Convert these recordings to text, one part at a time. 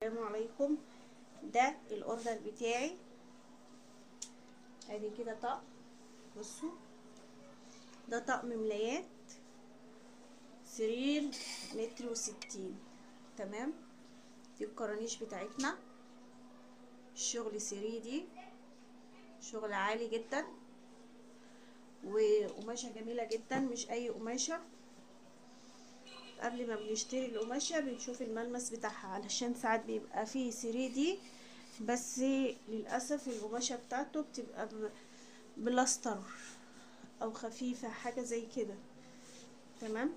السلام عليكم. ده ال order بتاعي، ادي كده طقم. بصوا ده طقم ملايات سرير 1.60 متر، تمام. دي الكرانيش بتاعتنا، الشغل سري دي شغل عالي جدا وقماشه جميلة جدا، مش اي قماشة. قبل ما بنشتري القماشه بنشوف الملمس بتاعها، علشان ساعات بيبقى فيه 3 دي بس للاسف القماشه بتاعته بتبقى بلاستر او خفيفة، حاجة زي كده، تمام.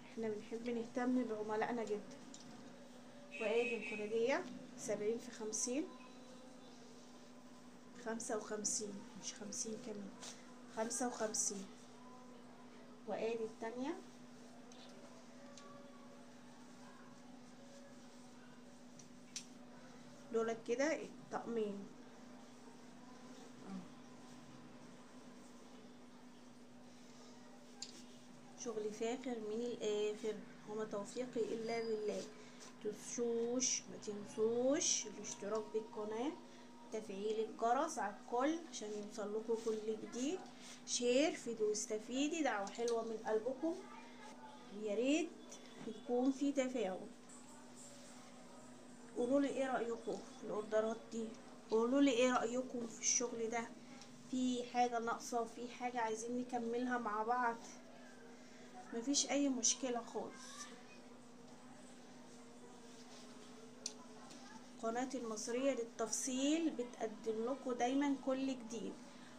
احنا بنحب نهتم بعملائنا جدا. وادي الكوريديه 70 في 50، 55 مش 50 كمان، 55. وادي التانية دولت كده الطقمين. شغل فاخر من الاخر، وما توفيقي الا بالله. تنسوش ما تنسوش الاشتراك بالقناة، تفعيل الجرس على الكل عشان يوصل لكم كل جديد، share فيديو استفيدي، دعوة حلوة من قلبكم، يا ريت يكون في تفاعل. قولوا لي ايه رايكم في الاوردرات دي، قولوا لي ايه رايكم في الشغل ده، في حاجة ناقصه وفي حاجة عايزين نكملها مع بعض، مفيش اي مشكلة خالص. قناة المصرية للتفصيل بتقدم لكم دايما كل جديد.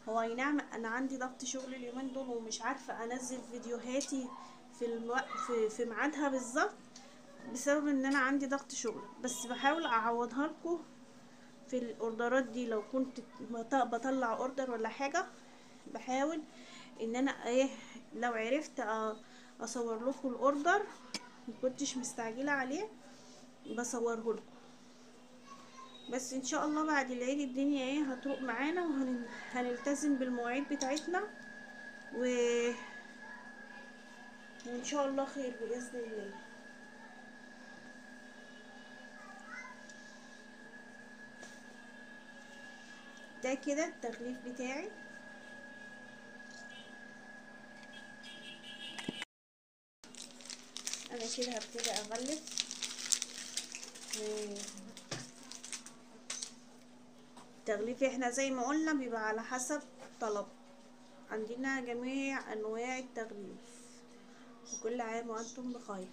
هو اي نعم انا عندي ضغط شغل اليومين دول ومش عارفه انزل فيديوهاتي في ميعادها بالظبط، بسبب ان انا عندي ضغط شغل، بس بحاول اعوضها لكم في الاوردرات دي. لو كنت بطلع order ولا حاجة بحاول ان انا ايه، لو عرفت اصور لكم ال order، ما كنتش مستعجلة عليه بصورة لكم. بس ان شاء الله بعد العيد الدنيا ايه هتروق معانا، وهنلتزم بالمواعيد بتاعتنا، وان شاء الله خير باذن الله. ده كده التغليف بتاعي. انا كده هبتدي اغلف. التغليف احنا زي ما قلنا بيبقى على حسب طلب، عندنا جميع انواع التغليف. وكل عام وانتم بخير.